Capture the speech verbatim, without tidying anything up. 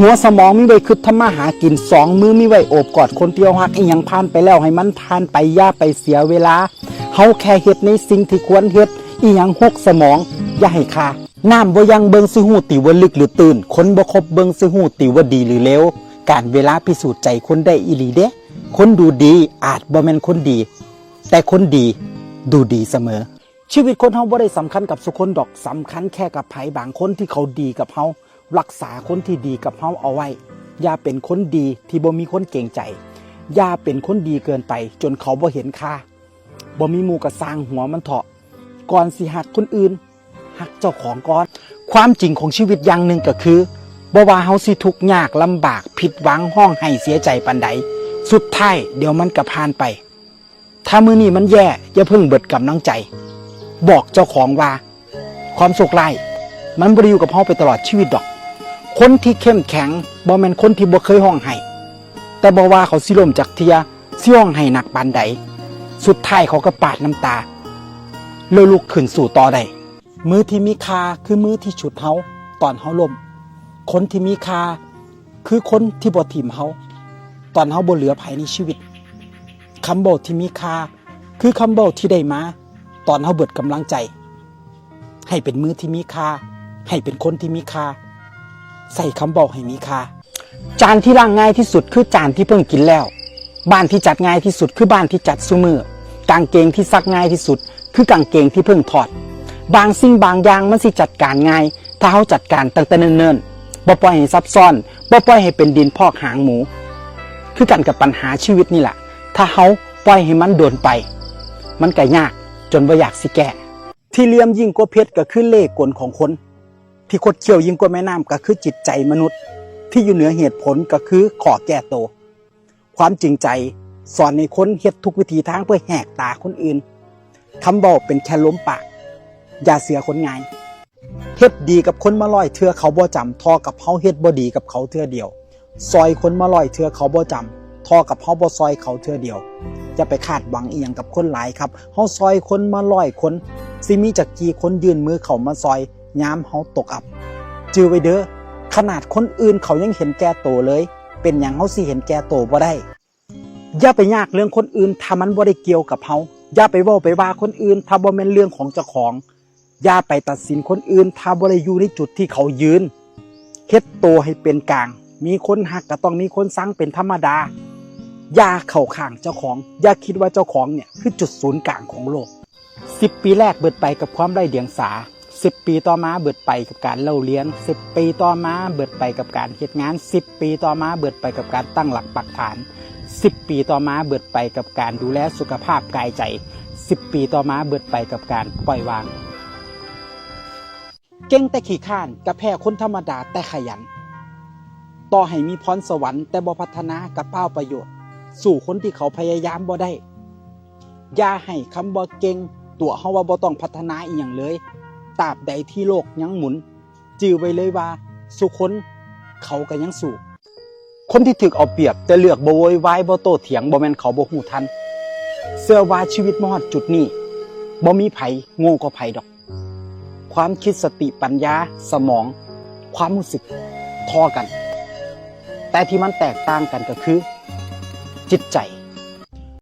หัวสมองมีไว้คิดทำมาหากิน สองมือมีไว้โอบกอดคนที่เฮาฮัก อีหยังผ่านไปแล้วให้มันผ่านไป อย่าไปเสียเวลา เฮาแค่เฮ็ดในสิ่งที่ควรเฮ็ด อีหยังหกสมอง อย่าให้คา น้ำบ่ยังเบิ่งสิฮู้ติว่าลึกหรือตื้น คนบ่คบเบิ่งสิฮู้ติว่าดีหรือเลว กาลเวลาพิสูจน์ใจคนได้อีหลีเด้ คนดูดีอาจบ่แม่นคนดี แต่คนดีดูดีเสมอ ชีวิตคนเฮาบ่ได้สำคัญกับซุคนดอก สำคัญแค่กับไผบางคนที่เขาดีกับเฮา รักษาคนที่ดีกับเฮาเอาไว้ อย่าเป็นคนดีที่บ่มีคนเกรงใจ อย่าเป็นคนดีเกินไปจนเขาบ่เห็นค่า บ่มีหมู่ก็ซ่างหัวมันเถาะ ก่อนสิฮักคนอื่น ฮักเจ้าของก่อน ความจริงของชีวิตอย่างหนึ่งก็คือ บ่ว่าเฮาสิทุกข์ยากลำบาก ผิดหวัง ร้องไห้เสียใจปานใด สุดท้ายเดี๋ยวมันก็ผ่านไป ถ้ามื้อนี้มันแย่ อย่าเพิ่งเบิดกำลังใจ บอกเจ้าของว่า ความโชคร้าย มันบ่ได้อยู่กับเฮาไปตลอดชีวิตดอก คนที่เข้มแข็งบ่แม่นคนที่บ่เคยร้องไห้ แต่บ่ว่าเขาสิล้มจักเทื่อ สิร้องไห้หนักปานใด สุดท้ายเขาก็ปาดน้ำตา แล้วลุกขึ้นสู้ต่อได้ มือที่มีค่าคือมือที่ฉุดเฮาตอนเฮาล้ม คนที่มีค่าคือคนที่บ่ถิ่มเฮาตอนเฮาบ่เหลือไผในชีวิต คำเว้าที่มีค่าคือคำเว้าที่ได้มาตอนเฮาเบิดกำลังใจ ให้เป็นมือที่มีค่า ให้เป็นคนที่มีค่า ใส่คำเว้าให้มีค่า จานที่ล้างง่ายที่สุดคือจานที่เพิ่งกินแล้ว บ้านที่จัดง่ายที่สุดคือบ้านที่จัดซุมื้อ กางเกงที่ซักง่ายที่สุดคือกางเกงที่เพิ่งถอด บางสิ่งบางอย่างมันสิจัดการง่าย ถ้าเฮาจัดการตั้งแต่เนิ่นๆ บ่ปล่อยให้ซับซ้อน บ่ปล่อยให้เป็นดินพอกหางหมู คือกันกับปัญหาชีวิตนี่แหละ ถ้าเฮาปล่อยให้มันโดนไป มันก็ยากจนบ่อยากสิแก้ ที่เหลี่ยมยิ่งกว่าเพชรก็คือเล่ห์กลของคน ที่คดเคี้ยวยิ่งกว่าแม่น้ำก็คือจิตใจมนุษย์ ที่อยู่เหนือเหตุผลก็คือข้อแก้ตัว ความจริงใจสอนให้คนเฮ็ดทุกวิธีทางเพื่อแหกตาคนอื่น คำเว้าเป็นแค่ลมปาก อย่าเชื่อคนง่าย เฮ็ดดีกับคนมาร้อยเทื่อเขาบ่จำ เท่ากับเฮาเฮ็ดบ่ดีกับเขาเทื่อเดียว ซอยคนมาร้อยเทื่อเขาบ่จำ เท่ากับเฮาบ่ซอยเขาเทื่อเดียว อย่าไปคาดหวังอีหยังกับคนหลายครับ เฮาซอยคนมาร้อยคน สิมีจักกี่คนยื่นมือเข้ามาซอย ยามเฮาตกอับ จื่อไว้เด้อ ขนาดคนอื่นเขายังเห็นแก่ตัวเลย เป็นหยังเฮาสิเห็นแก่ตัวบ่ได้ อย่าไปยากเรื่องคนอื่นถ้ามันบ่ได้เกี่ยวกับเฮา อย่าไปเว้าไปว่าคนอื่นถ้าบ่แม่นเรื่องของเจ้าของ อย่าไปตัดสินคนอื่นถ้าบ่ได้อยู่ในจุดที่เขายืน เฮ็ดโตให้เป็นกลาง มีคนฮักก็ต้องมีคนซังเป็นธรรมดา อย่าเข้าข้างเจ้าของ อย่าคิดว่าเจ้าของเนี่ยคือจุดศูนย์กลางของโลก สิบปีแรกเบิดไปกับความไร้เดียงสา สิบปีต่อมาเบิดไปกับการเล่าเรียน สิบปีต่อมาเบิดไปกับการเฮ็ดงาน สิบปีต่อมาเบิดไปกับการตั้งหลักปักฐาน สิบปีต่อมาเบิดไปกับการดูแลสุขภาพกายใจ สิบปีต่อมาเบิดไปกับการปล่อยวาง เก่งแต่ขี้คร้านก็แพ้คนธรรมดาแต่ขยัน ต่อให้มีพรสวรรค์แต่บ่พัฒนาก็เปล่าประโยชน์ สู้คนที่เขาพยายามบ่ได้ อย่าให้คำว่าเก่งตั๋วเฮาว่าบ่ต้องพัฒนาอีหยังเลย ตราบใดที่โลกยังหมุน จื่อไว้เลยว่าซุคนเขาก็ยังสู้ คนที่ถูกเอาเปรียบแต่เลือกบ่โวยวายบ่โต้เถียง บ่แม่นเขาบ่ฮู้ทัน เชื่อว่าชีวิตมาฮอดจุดนี้ บ่มีไผโง่กว่าไผดอก ความคิด สติ ปัญญา สมอง ความรู้สึกเท่ากัน แต่ที่มันแตกต่างกันก็คือ จิตใจ